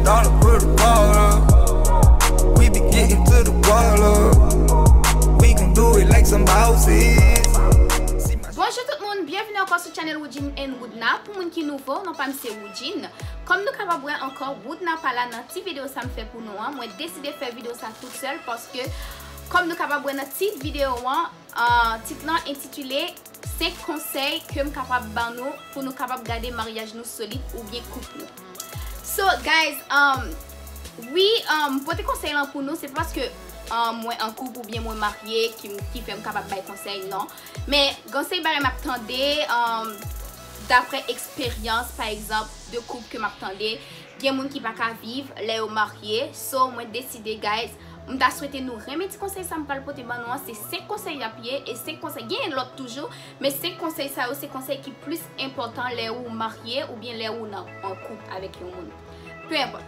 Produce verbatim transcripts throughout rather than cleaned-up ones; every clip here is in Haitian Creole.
Dollar put the ball up. We be getting to the wall up. We gon' do it like some bosses. Bonjou tout moun, byenvini ankò sou channel Woodjine and Woodna. Pou moun ki nouvo, non pa m se Woodjine. Kòm nou kapab wè ankò, Woodna pa la nan ti videyo sa m fè pou nou an. Mwen deside fè videyo sa tout sèl paske, kòm nou kapab wè nan tit videyo an, uh, tit lan entitile senk konsèy ke m kapab ban nou pou nou kapab gade maryaj nou solid oubyen koup nou. So, guys, um, wi, um, pote konsèy lan pou nou, se pa paske um, mwen an koup oubyen mwen marye ki, ki fè m kapab bay konsèy, non. Men, gen seri bagay m ap tande, um, daprè eksperyans, pa egzanp, de koup ke m ap tande, gen moun ki pa ka viv lè yo marye. So, mwen deside, guys, m ta swete nou renmen ti konsèy sa m pral pote ban nou an. Se senk konsèy y ap ye, e senk konsèy, gen lòt toujou, men senk konsèy sa yo, se konsèy ki plis enpòtan lè ou marye oubyen lè ou nan an koup avèk yon moun. Pe enpòt.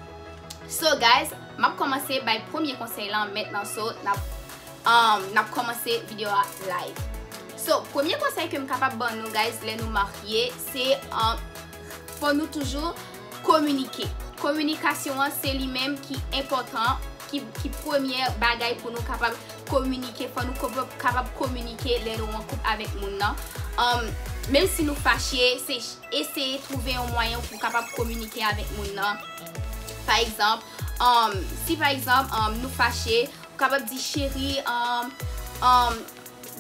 So, guys, m ap kòmanse bay premye konsèy lan mentnan. So, n ap, um, n ap kòmanse videyo a live. So, premye konsèy ke m kapab ban nou, guys, lè nou marye, se, um, fò nou toujou kominike. Kominikasyon an, se li menm ki enpòtan, ki, ki premye bagay pou nou kapab kominike. Fò nou ko-, kapab kominike lè nou an koup avèk moun nan. Um, menm si nou fache, se eseye twouve yon mwayen pou kapab kominike avèk moun nan. Pa egzanp, um, si pa egzanp, um, nou fache, ou kapab di, cheri, um, um,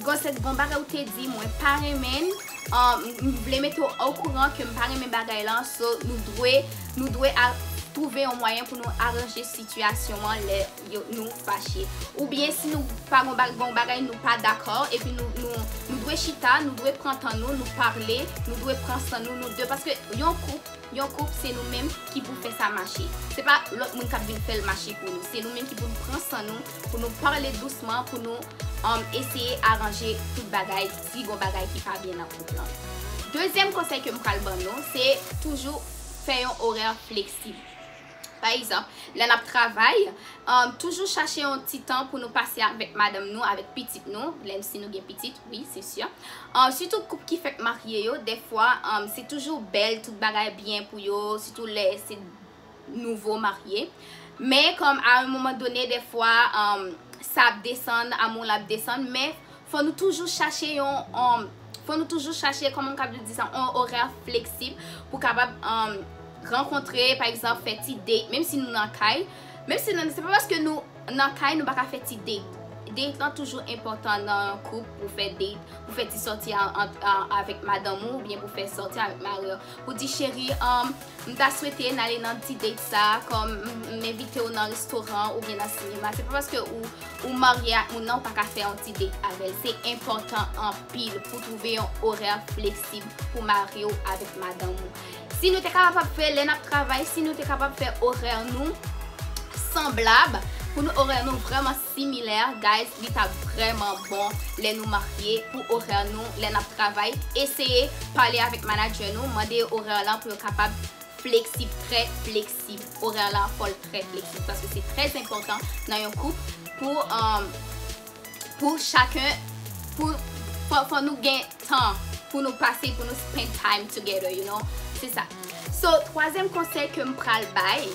gon sèt gon bagay ou te di, mwen pa renmen l, um, m vle mete w okouran ke m pa renmen bagay lan, so nou dwe, nou dwe a, twouve yon mwayen pou nou aranje sitiyasyon an lè yo, nou fache. Oubyen si nou pa gon ba-, gon bagay nou pa dakò, epi nou, nou, nou dwe chita, nou dwe pran tan nou, nou pale, nou dwe pran san nou, nou de, paske yon koup, yon koup se nou menm ki pou fè sa mache. Se pa lòt moun k ap vin fè l mache pou nou. Se nou menm ki pou nou pran san nou, pou nou pale dousman, pou nou, um, eseye aranje tout bagay, si gon bagay ki pa byen nan koup lan. Dezyèm konsèy ke m pral ban nou, se toujou fè yon orè fleksib. Pa egzanp, lè n ap travay, um, toujou chache yon ti tan pou nou pase avèk madanm nou, avèk pitit nou, lè si nou gen pitit, wi, se si. Um, sitou koup ki fèk marye yo, dèfwa, um, se toujou bèl, tout bagay byen pou yo, sitou lè se nouvo marye. Men, kòm a yon moman done, dèfwa, um, sa ap desann, amou la ap desann, men fò nou toujou chache yon, um, fò nou toujou chache, kòman m kapab di sa, yon orè fleksib pou kapab, um, rankontre, pa egzanp, fè ti date, menm si nou nan kay, menm si nou, se pa paske nou nan kay, nou pa ka fè ti date. Date lan toujou enpòtan nan yon koup pou fè date, pou fè ti sòti a, a, a, avèk madanm ou, oubyen pou fè sòti avèk mari w. Pou di, cheri, um, m ta swete n ale nan ti date sa, kòm m, m envite w nan restoran oubyen nan sinema. Se pa paske ou, ou marye ak moun nan, ou pa ka fè yon ti date avè l. Se enpòtan anpil pou twouve yon orè fleksib pou mari w avèk madanm ou. Si nou te kapab fè, lè n ap travay, si nou te kapab fè orè nou sanblab, pou nou orè nou vrèman similè, guys, li t ap vrèman bon lè nou marye pou orè nou, lè n ap travay. Eseye pale avèk manadjè nou, mande yo orè lan pou yo kapab fleksib, trè fleksib. Orè lan fò l trè fleksib, paske se trè enpòtan nan yon koup pou, um, pou chaken, pou, fò, fò nou gen tan pou nou pase, pou nou spend time together, you know? Se sa. So, twazyèm konsèy ke m pral bay,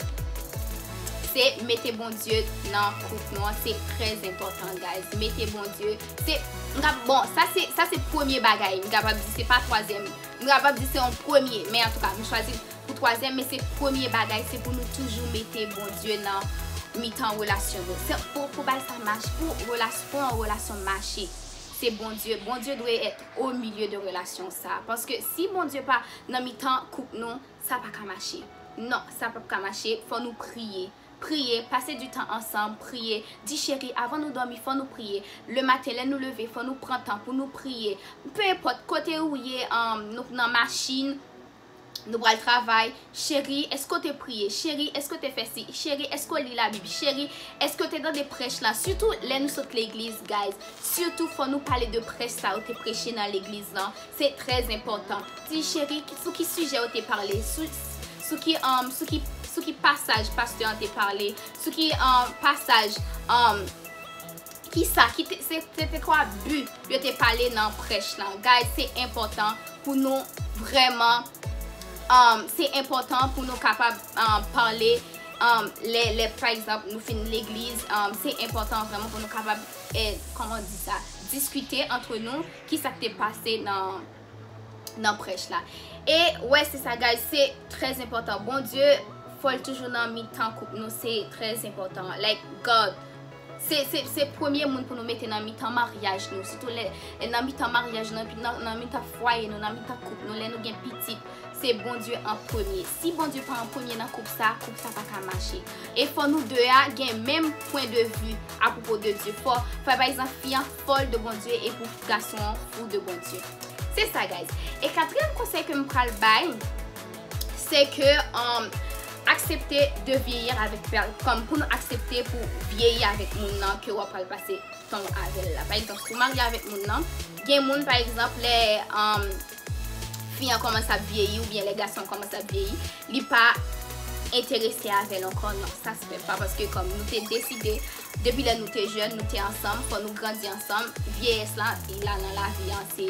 se mete Bondye nan koup nou an. Se trè enpòtan, guys. Mete Bondye. Se, m ka, bon, sa se, sa se premye bagay. M kapab di se pa twazyèm. M kapab di se yon premye. Men antouka, m chwazi pou twazyèm, men se premye bagay, se pou nou toujou mete Bondye nan mitan relasyon nou. Se pou, pou bay sa mache, pou relas-, pou yon relasyon mache, se Bondye. Bondye dwe èt o milye de relasyon sa. Paske si Bondye pa nan mitan koup nou, sa pa ka mache. Non, sa p ap ka mache. Fò nou priye. Priye, pase di tan ansanm, priye. Di, cheri, avan nou dòmi, fò nou priye. Le maten, lè nou leve, fò nou pran tan pou nou priye. Pe enpòt kote ou ye, um, nou nan machin, nou pral travay. Cheri, èske w te priye? Cheri, èske w te fè si? Cheri, èske w li Labib? Cheri, èske w te tande prèch la? Sitou lè nou sot legliz, guys. Sitou fò nou pale de prèch sa yo te preche nan legliz lan. Se trè enpòtan. Di, cheri, ki, sou ki sijè yo te pale? Sou, sou ki, um, sou ki, sou ki pasaj pastè an te pale? Sou ki, um, pasaj, um, ki sa, ki te, se, se te kwa bi yo te pale nan prèch lan? Guys, se enpòtan pou nou vrèman, um, se enpòtan pou nou kapab, um, pale um, lè, lè, pa egzanp, nou fin legliz, um, se enpòtan vrèman pou nou kapab, eh, kòman di sa, diskite antre nou, ki sa k te pase nan, nan prèch la. E, wè, se sa, guys, se trè enpòtan. Bondye, fò l toujou nan mitan koup nou, se trè enpòtan. Like, God, se, se, se premye moun pou nou mete nan mitan maryaj nou. Sitou lè, nan mitan maryaj nou, nan, nan mitan fwaye nou, nan mitan koup nou, lè nou gen pitit, se Bondye an premye. Si Bondye pa an premye nan koup sa, koup sa pa ka mache. E fò nou de a gen menm pwen de vi apwopo de Dye. Fò, fò pa egzanp, fi an fòl de Bondye e pou gason an fou de Bondye. Se sa, guys. E katriyèm konsèy ke m pral bay, se ke, um, aksepte de vieillir avec per-, kòm pou nou aksepte pou vyeyi avèk moun nan ke w ap pral pase tan avè l la. Pa egzanp, si w marye avèk moun nan, gen moun, pa egzanp, lè, um, fi an kòmanse ap vyeyi oubyen lè gason an kòmanse ap vyeyi, li pa enterese avè l ankò, non, sa se fè pa, paske kòm nou te deside, depi lè nou te jèn, nou te ansanm, fò nou grandi ansanm, vyeyès la, li la nan lavi an, se,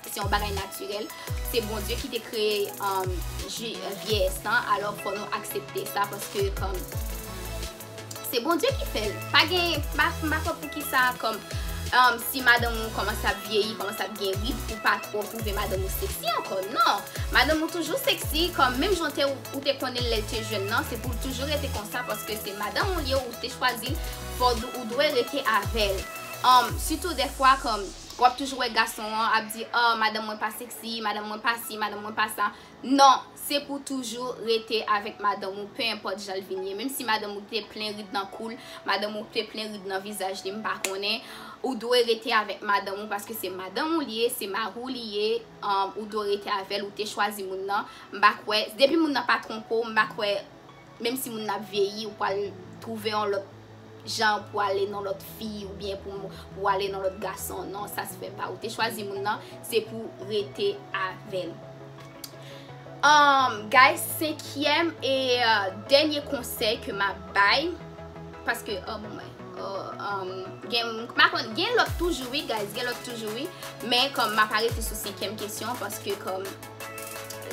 se yon bagay natirèl. Se Bondye ki te kreye, um, ji-, vyeyès lan, alò fò nou aksepte sa, paske kòm se Bondye ki fè l. Pa gen, m pa, m pa konn poukisa, kòm, um, si madanm ou kòmanse ap vyeyi, kòmanse ap gen rid, ou pa twò twouve madanm ou seksi ankò. Non! Madanm ou toujou seksi, kòm menm jan te, ou te konnen l lè l te jèn nan, se pou l toujou rete konsa, paske se madanm ou l ye, ou te chwazi l, fò ou dwe rete avè l. Um, sitou dèfwa, kòm, w ap toujou wè gason an ap di, "Oh, madanm mwen pa seksi, madanm mwen pa si, madanm mwen pa sa." Non, se pou toujou rete avèk madanm ou, pe enpòt jan l vin ye. Menm si madanm ou te plen rid nan kou l, madanm ou te plen rid nan vizaj li, m pa konnen, ou dwe rete avèk madanm ou paske se madanm ou li ye, se mari w li ye, um, ou dwe rete avè l, ou te chwazi moun nan. M pa kwè, depi moun nan pa twonpe w, m pa kwè, menm si moun nan ap vyeyi, ou pral twouve yon lòt jan pou ale nan lòt fi oubyen pou, pou ale nan lòt gason. Non, sa se fè pa. Ou te chwazi moun nan, se pou rete avè l. Um, guys, senkyèm e, uh, dènye konsèy ke m ap bay, paske, oh, bon, mwen, oh, um, gen, m pa konn, gen lòt toujou, wi, guys, gen lòt toujou, wi. Men, kòm, m ap arete sou senkyèm kesyon, paske, kòm,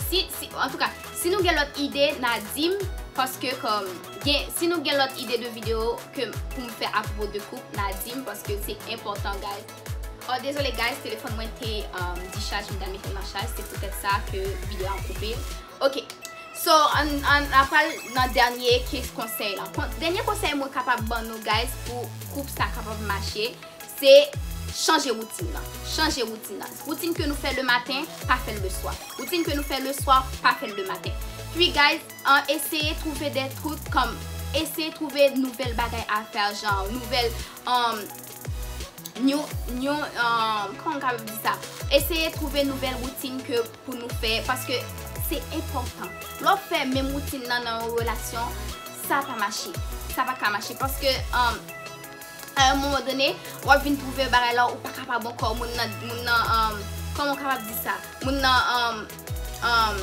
si, si, antouka, si nou gen lòt ide, n a di m, paske, kòm, gen, si nou gen lòt ide de videyo ke, pou m fè apwopo de koup, n a di m, paske se enpòtan, guys. Oh, dezole, guys, telefòn mwen te, um, dichaj, m t al mete l nan chaj, se poutèt sa ke videyo a koupe. Ok. So, ann, ann, n a pral nan dènye ke konsèy la. Kon-, dènye konsèy mwen kapab ban nou, guys, pou koup sa kapab mache, se chanje woutin nan. Chanje woutin nan. Woutin ke nou fè le maten, pa fè l le swa. Woutin ke nou fè le swa, pa fè l le maten. Puis, guys, an, eseye twouve de truk kòm, eseye twouve nouvèl bagay a fè, jan, nouvèl, um, new, new, um, kòman m kapab di sa? Eseye twouve nouvèl woutin ke pou nou fè, paske se enpòtan. Lè w fè menm woutin nan, nan yon relasyon, sa pa mache. Sa pa ka mache, paske, um, a yon moman done, w ap vin twouve bagay la, ou pa kapab ankò, moun nan, moun nan, um, kòman w kapab di sa? Moun nan, um, um,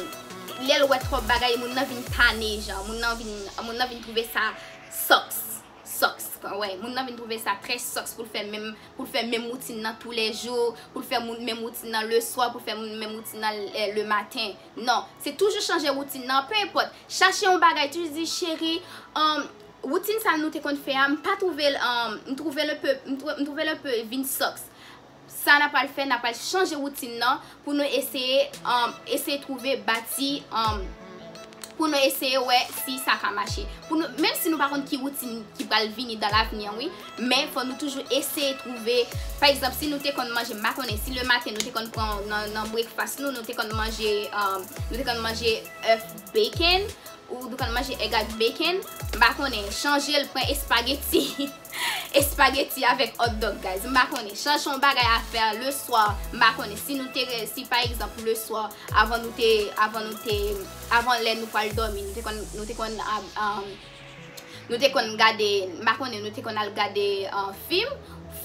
lè l wè twòp bagay, moun nan vin tane, jan, moun nan vin, moun nan vin twouve sa sucks, sucks, wè, moun nan vin twouve sa trè sucks pou l fè menm, pou l fè menm woutin nan toulèjou, pou l fè moun, menm woutin nan le swa, pou l fè moun, menm woutin nan, eh, le maten. Non, se toujou chanje woutin nan, pe enpòt. Chache yon bagay, toujou di, "Cheri, um, woutin sa nou te konn fè a, m pa twouve l, um, m twouve l un peu, m twou-, m twouve l un peu vin sucks." Sa n a pral fè, n a pral chanje woutin nan pou nou eseye, um, eseye twouve bati, um, pou nou eseye wè si sa ka mache. Pou nou, menm si nou pa konn ki woutin ki pral vini dans l'avenir, wi, men fò nou toujou eseye twouve, pa egzanp, si nou te konn manje, m pa konnen, si le maten nou te konn pran nan, nan breakfast nou, nou te konn manje, um, nou te konn manje œuf bacon, ou te konn manje egg ak bacon, m pa konnen, chanje l, pran espageti. Espageti avèk hot dog, guys. M pa konnen. Chanje yon bagay a fè le swa. M pa konnen. Si nou te, si pa egzanp, le swa, avan nou te, avan nou te, avan lè nou pral dòmi, nou te konn, nou te konn, um, um, nou te konn gade, m pa konnen, nou te konn al gade, uh, fim,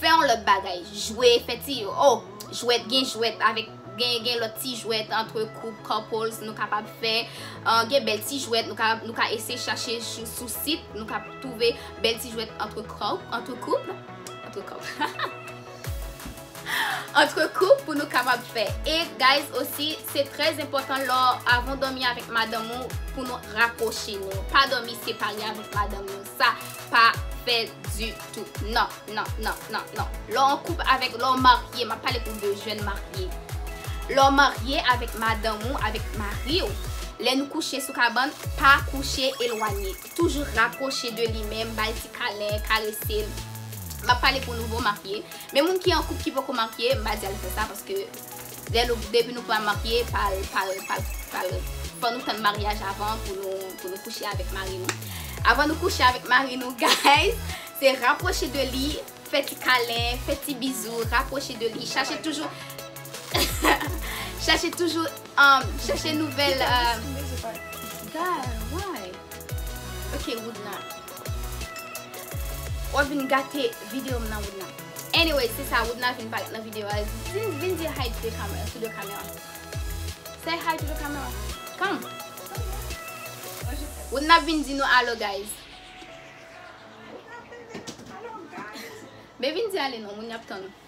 fè yon lòt bagay. Jwe, fè ti, oh, jwèt, gen jwèt avèk, gen, gen lòt ti jwèt antre koup, couples, nou kapab fè. Uh, gen bèl ti jwèt, nou ka, nou ka eseye chache sou, sou sit, nou ka twouve bèl ti jwèt antre koup, antre koup, antre koup. Antre koup pou nou kapab fè. E guys, osi, se trè enpòtan lè w, avan w dòmi avèk madanm ou, pou nou rapwoche nou. Pa dòmi separe avèk madanm nou. Sa pa fè ditou. Non, non, non, non, non. Lè w an koup avèk, lè w marye, m ap pale pou de jèn marye. Lè w marye avèk madanm ou, avèk mari w, lè nou kouche sou kabann, pa kouche elwanye. Toujou rapwoche de li menm, ba l ti kalen, karese l. M ap pale pou nouvo marye. Men moun ki an koup ki poko marye, m pa di al fè sa paske lè nou, depi nou pral marye, pa, pa, pa, pa, fò nou tann maryaj avan pou nou, pou nou kouche avèk mari nou. Avan nou kouche avèk mari nou, guys, se rapwoche de li, fè ti kalen, fè ti bizou, rapwoche de li, chache toujou, chache toujou, um, chache nouvèl, um, God, why? Ok, Woodna. W ap vin gate videyo m nan, Woodna. Anyway, se sa, Woodna vin parèt nan videyo a. Vin, vin di hi to the camera, to the camera. Say hi to the camera. Come. Woodna vin di nou alo, guys. Men vin di ale non, moun y ap tann ou.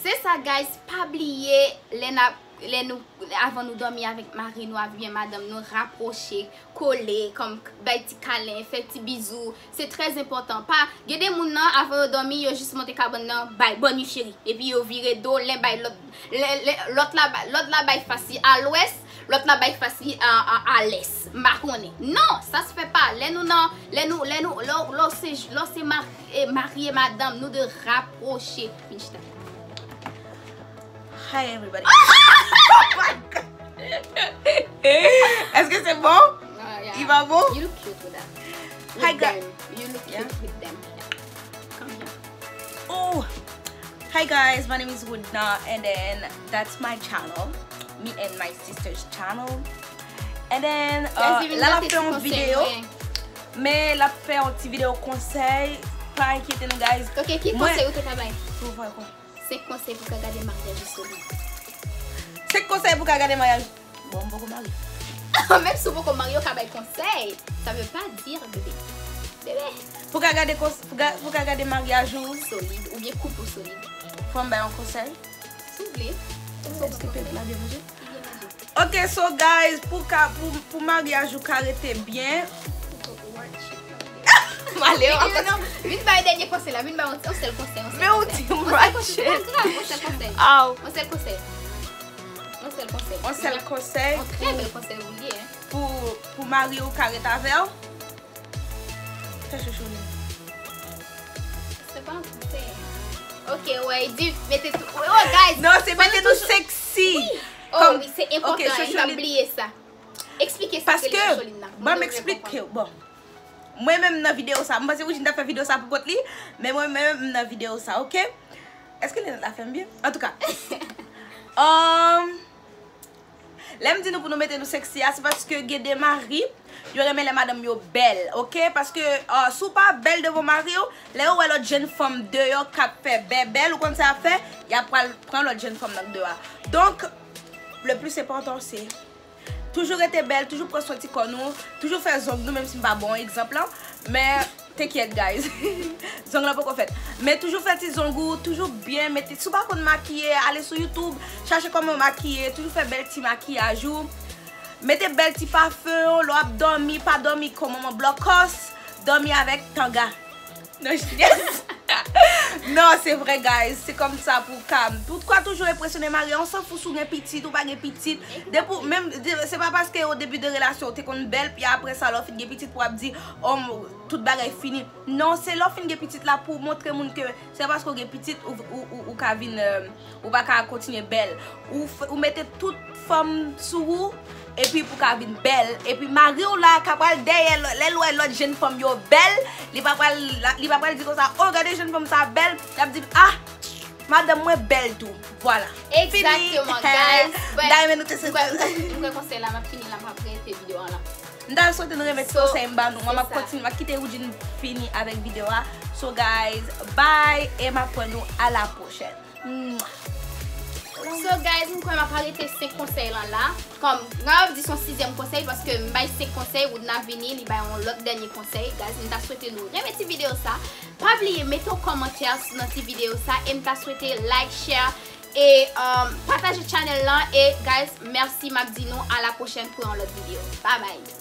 Se sa, guys, pa bliye, lè n ap, lè nou, avan nou dòmi avèk mari nou, avyen madanm nou, rapwoche, kole, kòm bay ti kalen, fè ti bizou. Se trè enpòtan. Pa, gen de moun nan, avan yo dòmi, yo jis monte kabann nan, bay, bonne nuit chérie. Epi yo vire do, len bay lòt, len, len, lòt la, ba- lòt la bay fas li a lwès, lòt la bay fas li a, a, a lès. M pa konnen. Non, sa se fè pa. Lè nou nan, lè nou, lè nou, lè, w- lè w se, lè w se ma- e, mari e madanm, nou de rapwoche. Vin chita. Hi everybody. Oh my God. Est-ce que c'est bon? Ah, yeah. Il va bon? You look cute with that. Hi, guys. You look cute with them. Yeah. Come here. Oh, hi guys, my name is Woodna, and then that's my channel, me and my sister's channel. And then, uh, la l ap fè yon videyo, men l ap fè yon ti videyo konsèy, pa enkyete nou, guys. Ok, ki konsèy ou te ka bay? Pou fè kwa? Senk konsèy pou ka gade maryaj ou solid. Senk konsèy pou ka gade maryaj. Bon, m poko marye. Menm si w poko marye, w ka bay konsèy. Sa vle pa di, bebe. Bebe. Pou ka gade kons- pou ka, pou ka gade maryaj ou solid, oubyen koup ou solid. Fò m bay yon konsèy. Si w vle. Èske pèp la byen manje? Li byen manje. Ok, so guys, pou ka, pou, pou maryaj ou ka rete byen. Male, non, vin bay dènye konsèy la, vin bay yon, yon sèl konsèy, yon sèl konsèy. Men ou di m ratchet. Yon sèl konsèy. Aw. Yon sèl konsèy. Yon sèl konsèy. Yon sèl konsèy. Yon trè bèl konsèy ou ye, hein. Pou, pou mari ou ka ret avè w. Fè chouchou li. Se pa yon konsèy. Ok, wè, di, mete tou. Oh, guys. Non, se mete nou sexy. Wi. Oh, wi, se enpòtan, li pa bliye sa. Eksplike sa ke li chouchou li nan. Ban m eksplike w. Bon. Mwen menm nan videyo sa, m panse Woodjine t ap fè videyo sa pou kont li, men mwen menm nan videyo sa, ok? Èske linèt la fè m byen? Antouka, um, lè m di nou pou nou mete nou sexy a, se paske gen de mari, yo renmen lè madanm yo bèl, ok? Paske, uh, si w pa bèl devan mari w, lè yo wè lòt jèn fanm deyò k ap fè bèbèl, ou konn sa y ap fè? Y ap pral pran lòt jèn fanm nan k deyò a. Donk, le plus important, se toujou rete bèl, toujou pran swen ti kò nou, toujou fè zong nou, menm si m pa bon egzanp lan. Men, te kyèt, guys. Zong lan poko fèt. Men toujou fè ti zong ou, toujou byen mete. Si w pa konn makiye, ale sou YouTube, chache kòman makiye, toujou fè bèl ti makiyaj ou. Mete bèl ti pafen w, lè w ap dòmi, pa dòmi kon manman blòkòs, dòmi avèk tanga. Non, yes. Non, se vre, guys. Se kòm sa pou ka. Pou w ka toujou enpresyone mari, on s'en fout si w gen pitit, ou pa gen pitit. Depi w, menm, de- se pa paske o debi de relasyon ou te konn bèl, pi apre sa, lè w fin gen pitit, pou w ap di, oh, m- tout bagay fini. Non, se lè w fin gen pitit la pou w montre moun ke se pa paske w gen pitit, ou, ou, ou, ou ka vin, euh, ou pa ka kontinye bèl. Ou f- ou mete tout fanm sou ou, epi pou ka vin bèl. Epi mari w la ka pral dèyè lè, lè l wè lòt jèn fanm yo bèl, li pa pral, li pa pral di konsa, oh, gade jèn fanm sa bèl, l ap di, ah, madanm mwen bèl tou. Vwala. Fini. Egzakteman, guys. M ta renmen nou te se. M kwè konsèy la, m ap fini la, m ap rete videyo an la. M ta swete nou renmen ti konsèy m ba nou. Mwen, m ap kontinye, m ap kite Woodjine fini avèk videyo a. So, guys, bye, e m ap wè nou a la pwochèn. Mwah. So, guys, m kwè m ap arete senk konsèy lan la. Kòm, m kapab di se yon sizyèm konsèy, paske m bay senk konsèy, Woodna vini, li bay yon lòt dènye konsèy. Guys, m ta swete nou renmen ti videyo sa. Pa bliye mete yon kòmantè nan ti videyo sa, e m ta swete like, share, E um, pataje channel lan. E guys, mèsi, m ap di nou a la pwochèn pou yon lòt videyo. Bye bye.